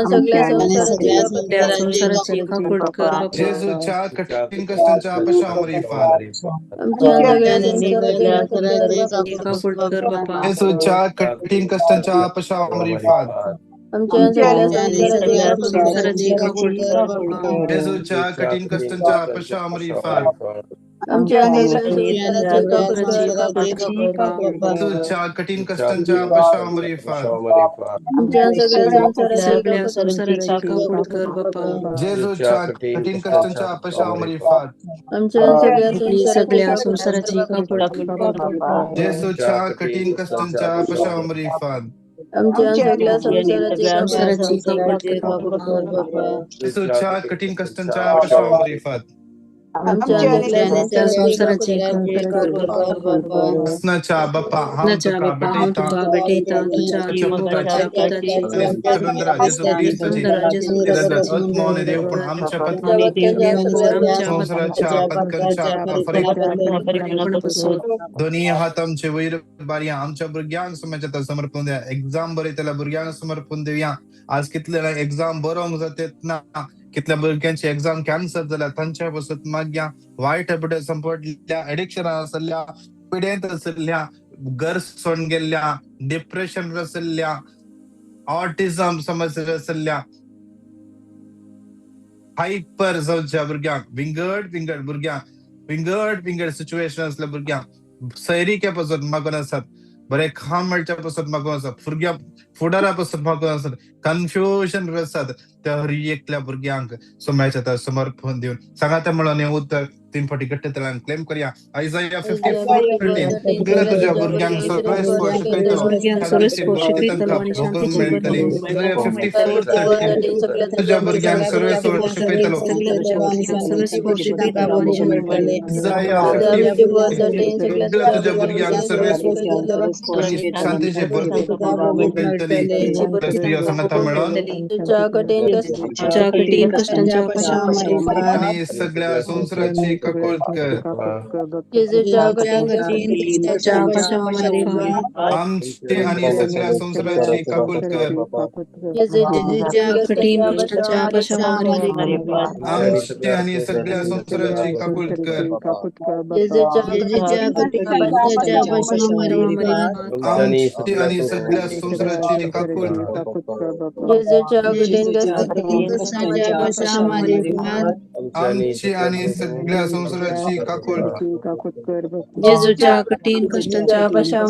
Speaker 4: सगळ्या संवसाराची काकूट कर बापा.
Speaker 1: जेजूच्या कठीण कष्टांच्या पशामारिफात.
Speaker 4: काकूट कर बापा.
Speaker 1: जेजूच्या कठीण कष्टांच्या पशामारिफात.
Speaker 4: संवसाराची काकूट कर बापा.
Speaker 1: जेजूच्या कठीण कष्टांच्या पशामारिफात.
Speaker 4: संवसाराची काकूट कर बापा.
Speaker 1: जेजूच्या कठीण कष्टांच्या पशामारिफात.
Speaker 4: सगळ्या संवसाराची काकूट कर बापा.
Speaker 1: जेजूच्या कठीण कष्टांच्या पशामारिफात.
Speaker 4: आणि सगळ्या संवसाराची काकूट कर बापा.
Speaker 1: जेजूच्या कठीण कष्टांच्या पशामारिफात.
Speaker 4: संवसाराची काकूट कर बापा.
Speaker 1: जेजूच्या कठीण कष्टांच्या पशामारिफात.
Speaker 4: संवसाराची काकूट कर बापा.
Speaker 1: कृष्णाच्या बाप्पा, हांव
Speaker 4: नाच्या
Speaker 1: तुका
Speaker 4: बापा, हांव
Speaker 1: भेटयता
Speaker 4: तुका भेटयता तुझ्या
Speaker 1: तुझ्या
Speaker 4: मोगाच्या
Speaker 1: पुताची
Speaker 4: पुताची
Speaker 1: आणि सर्वंदरा जेजू क्रिस्ताची
Speaker 4: सुंदरा जेजू
Speaker 1: रगत आत्मा आणि देवपण आमच्या पत्नी
Speaker 4: देवपण आमच्या
Speaker 1: संवसाराच्या पत्कनच्या
Speaker 4: पत्कनपासून
Speaker 1: दोन्ही हात आमचे वयर बारया. आमच्या भुरग्यांक समाजात समर्पण द्या. एक्झाम बरयतल्या भुरग्यांक समर्पण दिवया. आज कितले एक्झाम बरोवंक जातात ना, कितल्या भुरग्यांची एक्झाम कॅन्सल जाल्या तांच्या पासून मागया. वायट हॅबिट संपडल्या, एडिक्शन आसल्या, पिडेंत आसल्या, घर सोडून गेल्ल्या, डिप्रेशन आसल्या, ऑटिझम समस्या आसल्या, हायपर जावच्या भुरग्यांक, विंगड विंगड भुरग्यांक, विंगड विंगड सिच्युएशन आसल्या भुरग्यांक सैरिके पासून मागून आसात. बरें काम मेळच्या पासत मागूंक आसा, भुरग्यां फुडारा पासत मागूंक आसात, कन्फ्युजन आसात, त्या हर एकल्या भुरग्यांक सोम्याच्या समर्पण दिवन सांगाता म्हणून हें उतर तीन फावटी घट्ट तरान क्लेम करया. आयजाया 54:13, सगळ्या तुज्या भुरग्यांक सगळे स्पर्श करतलो,
Speaker 4: भुरग्यांक सगळे
Speaker 1: शांतीची
Speaker 4: स्पर्श
Speaker 1: भरती
Speaker 4: करतलो
Speaker 1: तांकां
Speaker 4: आनी
Speaker 1: भोगूंक
Speaker 4: शांतीची
Speaker 1: मेळटली.
Speaker 4: भरती
Speaker 1: आयजाया 54:13, तुज्या भुरग्यांक सगळे स्पर्श करतलो.
Speaker 4: सगळ्या तुज्या भुरग्यांक सगळे स्पर्श करतलो आनी शांती
Speaker 1: आयजाया 54, सगळ्या तुज्या भुरग्यांक सगळे आनी शांतीची भरती मेळटली. क्रिया सांगाता मेळोन
Speaker 4: तुझ्या कठीण कश्टांच्या पाशां
Speaker 1: आनी सगळ्या संवसाराची काकूळट कर.
Speaker 4: जेजूच्या पाशां
Speaker 1: आमचे आनी सगळ्या संवसाराची काकूळट कर.
Speaker 4: कठीण कश्टांच्या पाशां
Speaker 1: आमचे आनी सगळ्या संवसाराची काकूळट कर. आमची आनी सगळ्या संवसाराची काकूळट कर. आमची आनी सगळ्या संवसाराची काकूळट
Speaker 4: जेजूच्या कठीण कश्टांच्या पाशां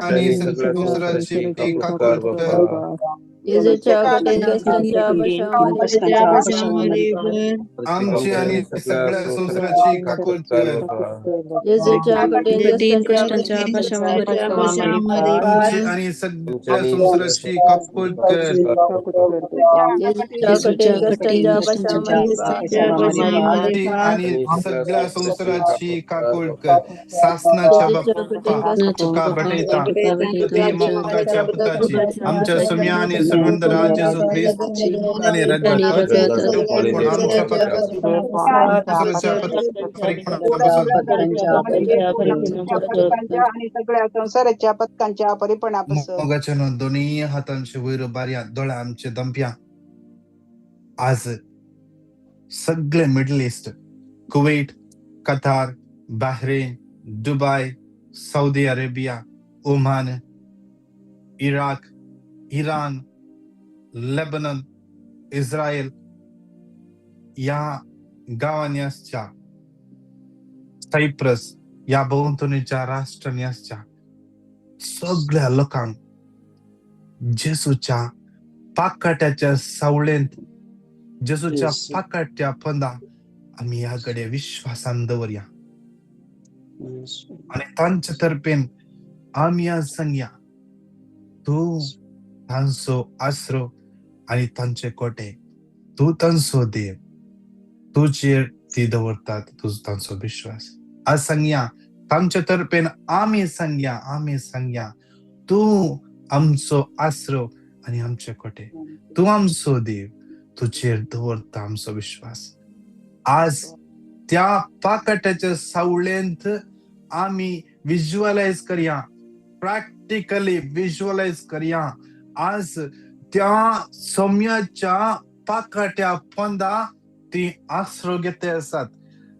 Speaker 1: आनी सगळ्या संवसाराची काकूळट कर. आमची आनी सगळ्या संवसाराची काकूळट कर.
Speaker 4: कठीण कश्टांच्या पाशां
Speaker 1: आमची आनी सगळ्या संवसाराची काकूळट कर.
Speaker 4: जेजूच्या कठीण कश्टांच्या
Speaker 1: आमची आनी सगळ्या संवसाराची काकूळट कर. सासनाच्या बाप्पा, तुका भेटयता ती मोगाच्या पुताची, आमच्या सुम्या आनी सर्वंत राज जेजू क्रिस्त आनी रगत पण आमच्या संवसाराच्या परिपणापासून
Speaker 3: आणि सगळ्या संसाराच्या पथकांच्या परिपणापासून
Speaker 1: मोगाच्या दोन्ही हातांचे वयर बारया, दोळ्या आमचे दंप्या. आज सगळे Middle East, Kuwait, Qatar, Bahrain, Dubai, Saudi Arabia, Oman, Iraq, Iran, Lebanon, Israel या गांवांनी आसच्या, सायप्रस या भोंवतणीच्या राष्ट्रांनी आसच्या सगळ्या लोकांक जेसूच्या पाकाट्याच्या सावळेंत, जेसूच्या पाकाट्या पंदा आमी ह्या कडेन विश्वासान दवरया आनी तांचे तर्फेन आमी आज सांगया, तूं तांचो आसरो आनी तांचे कोटे, तूं तांचो देव, तुजेर ती दवरतात तुजो तांचो विश्वास. आज सांगया तांचे तर्फेन आमी सांगया, आमी सांगया, तूं आमचो आसरो आनी आमचे कोटे, तूं आमचो देव, तुजेर दवरता आमचो विश्वास. आज त्या पाकाट्याच्या सावळेंत आमी विज्युअलायज करया, प्रॅक्टिकली विज्युअलायज करया. आज त्या सोम्याच्या पाकाट्या पोंदा ती आसरो घेते आसात.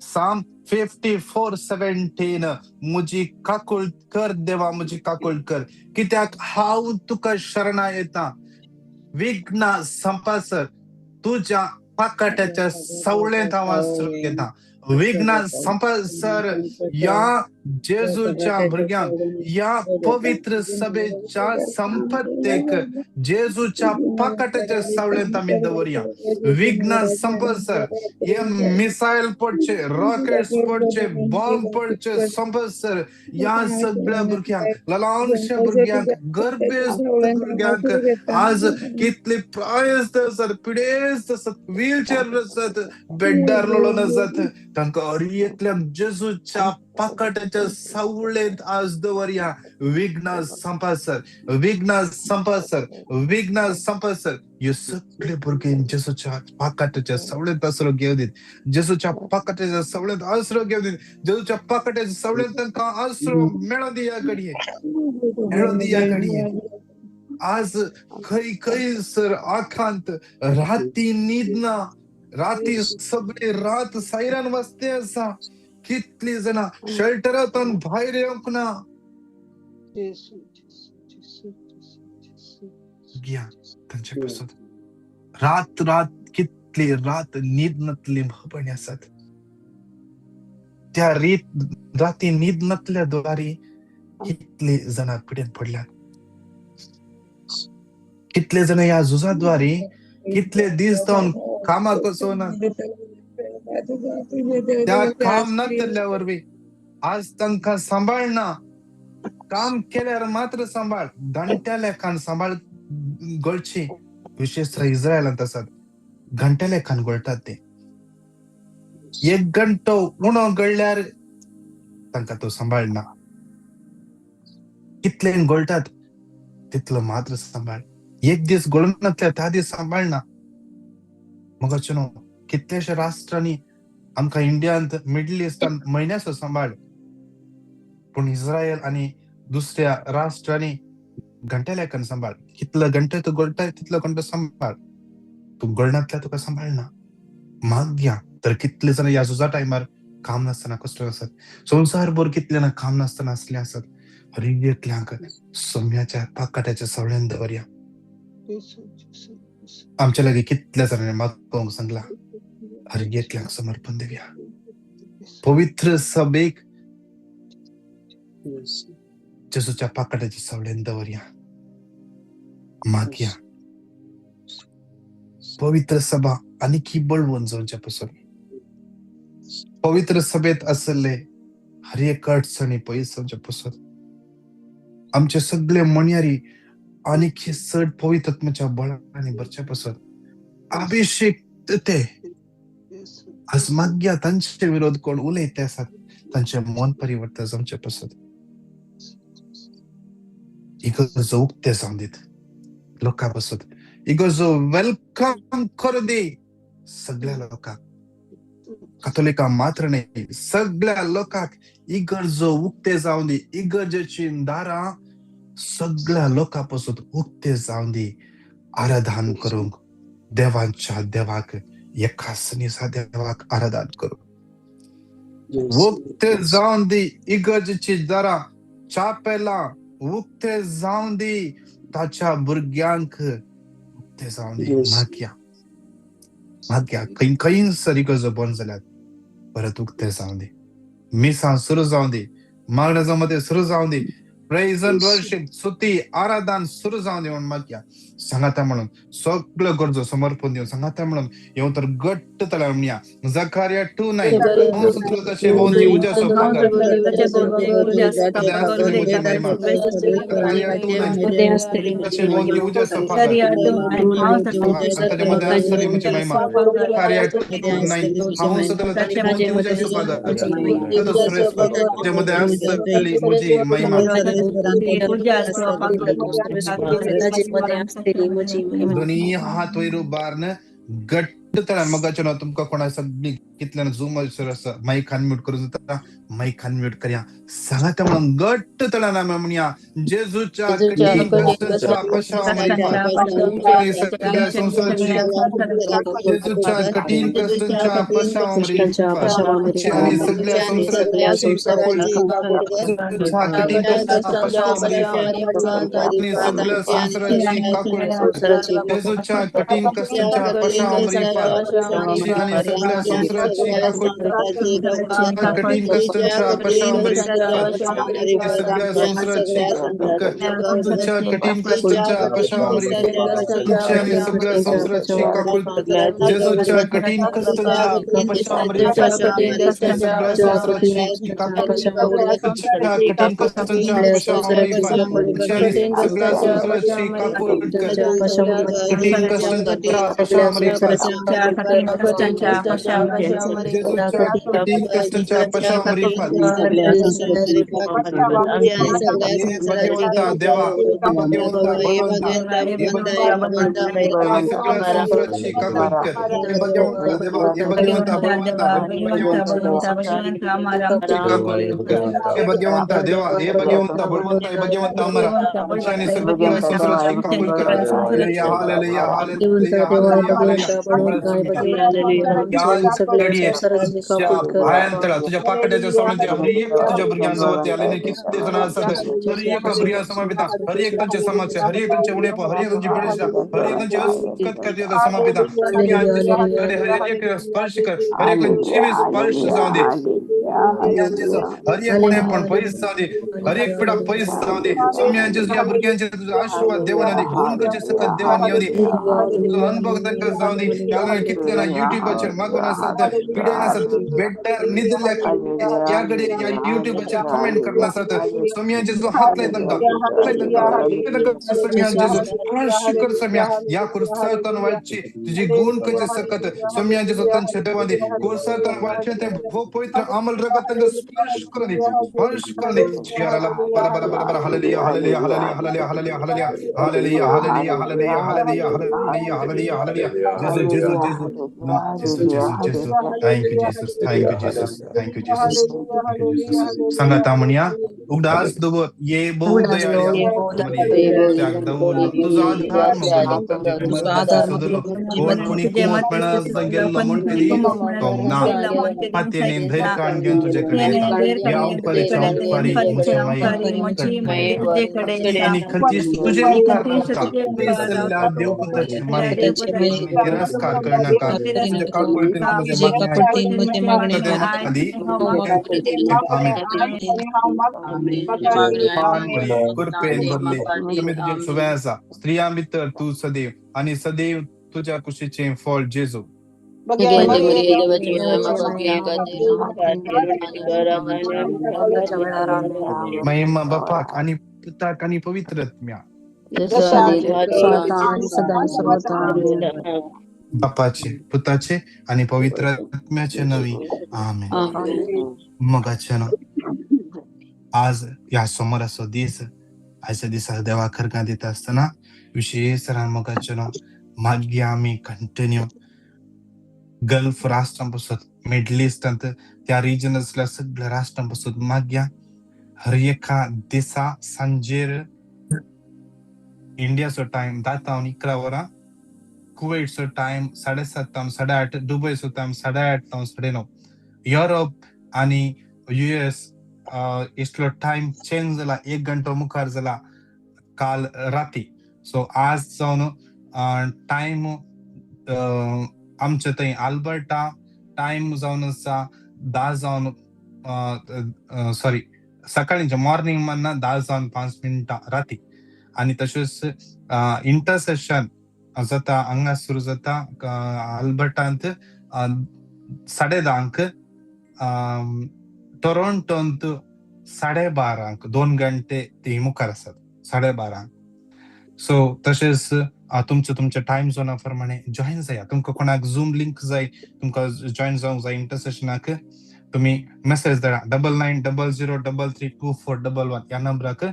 Speaker 1: साम 54:17, म्हजी काकूळट कर देवा, म्हजी काकूळट कर, कित्याक हांव तुका शरणा येता. विघ्न संपासर तुज्या पाकाट्याच्या सावळेंत हांव आसरो घेता. विघ्न संपासर या जेजूच्या भुरग्यांक, या पवित्र सभेच्या संपत्तेक जेजूच्या पाकाट्याच्या सावळेंत आमी दवरया. विघ्न संपसर हे मिसायल पडचे, रॉकेट्स पडचे, बॉम्ब पडचे संपसर या सगळ्या भुरग्यांक, ल्हानशा भुरग्यांक, गर्भेस्त भुरग्यांक, आज कितले प्रायस्त आसात, पिडेस्त आसात, व्हीलचेअर आसात, बेड्डार लोळून आसात, तांकां अर एकल्याक जेजूच्या पाकाट्याच्या सावळेंत आज दवरया. विघ्न संपासर, विघ्न संपासर, विघ्न संपासर ह्यो सगळे भुरगे जेजूच्या पाकाट्याच्या सावळेंत आसरो घेवं दीत, जेजूच्या पाकाट्याच्या सावळेंत आसरो घेवं दीत, जेजूच्या पाकाट्याच्या सावळेंत तांकां आसरो मेळों दी ह्या घडये, मेळों दी ह्या घडये. आज खंय खंयसर आखांत, राती न्हीद ना, राती सगळी रात सायरन वाजते आसा, कितली जाणां शेल्टरांतल्यान भायर येवंक ना. भुरग्यां तांचे पासून रात रात कितली रात न्हीद नातली भोवपणी आसात. त्या रीत राती न्हीद नातल्या द्वारी कितले जाणां पिडेन पडल्यात, कितले जाणां ह्या झुजाद्वारे कितले दीस जावन कामाक वचना, त्या काम नातल्या वरवीं आज तांकां सांबाळना. काम केल्यार मात्र सांबाळ, घंट्या लेखान सांबाळ गळची. विशेष इस्रायलांत आसात, घंट्या लेखान गळटात ते. एक घंटो उणो गळल्यार तांकां तो सांबाळना. कितले गळटात तितलो मात्र सांबाळ. एक दीस गळून नासल्यार त्या दीस सांबाळना. मगाचे न्हू कितलेशे राष्ट्रांनी आमकां इंडियांत, मिडल इस्टान म्हयन्याचो सांबाळ, पूण इस्रायल आनी दुसऱ्या राष्ट्रांनी घंट्या लेखान सांबाळ. कितलो घंटे तूं गळटाय तितलो घंटो सांबाळ. तूं गळनातल्यार तुका सांबाळना. मागया तर कितले जाणां ह्या झुजा टायमार काम नासतना कश्ट आसत, संवसारभर कितले जाणां काम नासतना आसले आसत. हर एकल्यांक सोम्याच्या पाकाट्याच्या सवळ्यान दवरया. आमच्या लागीं कितल्या जाणांनी मागोवंक सांगला, हर एकल्यांक समर्पण दिवया. पवित्र सभेक जेजूच्या पाकाट्याच्या सवळ्यान दवरया. मागया पवित्र सभा आनीकी बळवंत जावच्या पासून, पवित्र सभेत आसले हर एक अडचणी पयस जावच्या पासून, आमचे सगळे मणयारी आनीक चड पवित्र आत्म्याच्या बळांनी भरच्या पासून अभिषेक ते आज मागया. तांचे विरोध कोण उलयते आसात तांचे मन परिवर्तन जावचे पासून इगर्ज उक्ते जावन दीत लोकां पासून. इगर्ज welcome करूं दी सगळ्या लोकांक, कातोलिका मात्र न्ही, सगळ्या लोकांक इगर्ज उक्ते जावन दी. इगर्जेची दारां सगळ्या लोकां पासून उक्ते जावन दी. आराधन करूंक देवांच्या देवाक, एकाच निसा देवाक आराधन करूंक उक्ते जावन दी. इगर्जेची दारां, चापेलां उक्ते जावन दी. ताच्या भुरग्यांक उक्ते जावन दी. मागया मागया खंय खंयसर इगर्जो बंद जाल्यात परत उक्ते जावन दी. मिसां सुरू जावन दी, मागण्या जमते सुरू जावन दी, प्रेज एंड वर्शिप, स्तुती आराधन सुरू जावन दी म्हणून मागया. सांगाता म्हणून सगळ्यो गरजो समर्पण दिवन सांगाता म्हणून येवन तर घट्ट तळ्यार म्हणया. जखारिया 2:9 हांव तशें भोंवती उज्याचो पगार महिमा. जखारिया 2:9 तशें भोंवती उज्याचो पगार ताचे मदें आसतली म्हजी महिमा. जखारिया 2:9 हांव सदां ताचे भोंवती उज्याचो पगार ताचे मदें आसतली म्हजी महिमा. दोनी हात वयर उबारून घट्ट तळ्यान मगाचे न्हू तुमकां कोणा सगळी कितल्यान झूम आसा मायक अनम्यूट करूं जाता, मायक अनम्यूट करया. सांगाता म्हणून घट्ट तळ्यान आमी म्हणया, जेजूच्या कठीण कश्टांच्या पशाव सगळ्या संवसाराची, जेजूच्या कठीण कश्टांच्या पशाव आनी सगळ्या संवसाराची, जेजूच्या कठीण कश्टांच्या पशाव आनी सगळ्या संवसाराची काकूळ, जेजूच्या कठीण कश्टांच्या पशाव आनी सगळ्या संवसाराची काकूळ, कठीण कश्टांच्या पशाव सगळ्या संवसाराची, तुमच्या कठीण कश्टांच्या पशाव आनी सगळ्या संवसाराची काकूळ, जेजूच्या कठीण कश्टांच्या पशाव सगळ्या संवसाराची काकूळ, तुमच्या कठीण कश्टांच्या पशाव सगळ्या संवसाराची काकूळ, कठीण कश्टांच्या पशाव जेजूच्या कठीण कश्टांच्या पशाव भगवंता देवा, भगवंता बळवंता, सगळ्या संवसाराची काकूळ कर. भगवंता देवा, भगवंता बळवंता, भगवंता देवा, हे भगवंता बळवंता, भगवंता अमरा, आणि सगळ्या संवसाराची काकूळ कर. Hallelujah, hallelujah, hallelujah, hallelujah. भयान तुझ्या पाकट्याच्या सावळीत हर एक तुझ्या भुरग्यांक जवळ आले कितले जण आसात, हर एक भुरग्यां समर्पिता, हर एक तांचे समाज, हर एक तांचे उणेप, हर एक तांची पिडेस्ता, हर एक तांचे अस्कत करता समर्पिता. हर एक स्पर्श कर, हर एक जिवीत स्पर्श जावं दे. जेजू हर एक उणेपण पयस जावं दी, हर एक पिडा पयस जावं दी. सोम्या जेजू ह्या भुरग्यांचेर तुजो आशिर्वाद देवान येवं दी, गुण करचे सकत देवान येवं दी, तुजो अनुभव तांकां जावं दी. ह्या कितले ना युट्यूबाचेर मागून आसात, पिड्यान आसात, बेड्डार न्हिदिल्ल्या ह्या घडये ह्या युट्यूबाचेर कमेंट करना आसात. सोम्या जेजू हात लाय तांकां, हात लाय तांकां, तांकां सोम्या जेजू स्पर्श कर. सोम्या ह्या कुर्सांतल्यान वाळची तुजी गुण करचे सकत सोम्या जेजू तांचे देवान दी. कुर्सांतल्यान वाळचें तें भोव पवित्र अमल रगत तांकां स्पर्श करून दी, स्पर्श करून दी. बरा बरा बरा बरा. Hallelujah hallelujah hallelujah hallelujah hallelujah hallelujah hallelujah hallelujah hallelujah hallelujah hallelujah hallelujah. जेजू जेजू जेजू जेजू जेजू जेजू. Thank you Jesus, thank you Jesus, thank you Jesus, thank you Jesus. सांगाता म्हणया, उगडास दवर ये भोव दयाळ्या मरिये, तुजो आधार मगलो, सदलो कोण कोणी कुमत मेळना गेल्लो म्हण कधी ना पातयेन धैर्य काण घेवन तुजे कडेन येता. ह्या उपकारीच्या उपकारी म्हजे माये आनी खंतीस तुजे मुखार रावता. पयसल्ल्या देवपुताची माये तिरस्कार करनाका. तुज्या काकुळटेन म्हजें मागणें आदी. आमेन. मरिये, कृपेन भरले, तुमी तुजे सुवे आसा, स्त्रियां भितर तूं सदैव आनी सदैव तुज्या कुशीचें फळ जेजू. महिमा बापाक आनी पुताक आनी पवित्र आत्म्या. बापाचे, पुताचे आनी पवित्र आत्म्याचे नवी. आमेन. मोगाचे न्हू, आज ह्या सोमाराचो दीस, आयच्या दिसा देवा खरगां दिता आसतना विशेष मोगाचे न्हू, मागीर आमी कंटिन्यू गल्फ राष्ट्रां पासत, मिडल इस्टांत त्या रिजन आसल्या सगळ्या राष्ट्रां पासत मागया. हर एका दिसा सांजेर इंडियाचो टायम 10 जावन 11 वरां, कुवेटचो टायम 7:30 जावन 8:30, दुबयचो टायम 8:30 जावन 9:30, युरोप आनी युएस इतलो टायम चेंज जाला, एक घंटो मुखार जाला काल राती. सो आज जावन टायम आमचे थंय आल्बर्टा टायम जावन आसा 10 जावन, सॉरी, सकाळींचे मॉर्निंग म्हणना 10 जावन 5 मिनटां राती. आनी तशेंच इंटरसेशन जाता हांगा सुरू जाता अल्बर्टांत 10:30, टोरोंटोंत 12:30, 2 घंटे ती मुखार आसात 12:30. सो तशेंच तुमच्या तुमच्या टायम झोना प्रमाणे जॉईन जाया. तुमकां कोणाक झूम लिंक जाय, तुमकां जॉईन जावंक जाय इंटरसेशनाक, तुमी मेसेज धाडा 9900332411 ह्या नंबराक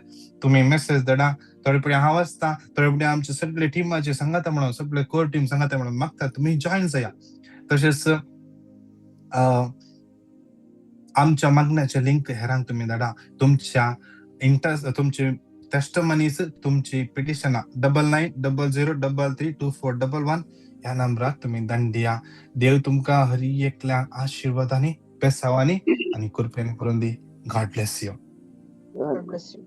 Speaker 1: तुमी मेसेज धाडा. थोडे पयलीं हांव आसता, थोडे पयलीं आमचे सगळे टिमाचे सांगाता म्हणून, सगळे कोर टीम सांगाता म्हणून मागता, तुमी जॉईन जाया. तशेंच आमच्या मागण्याचे लिंक हेरांक तुमी धाडा. तुमच्या इंटर तुमची टेस्टमनीज, तुमची पिटिशनां 9900332411 ह्या नंबराक तुमी धाडून दिया. देव तुमकां हर एकल्याक आशिर्वादांनी, बेसावांनी आनी कृपेन करून दी. God bless you.
Speaker 3: God bless you.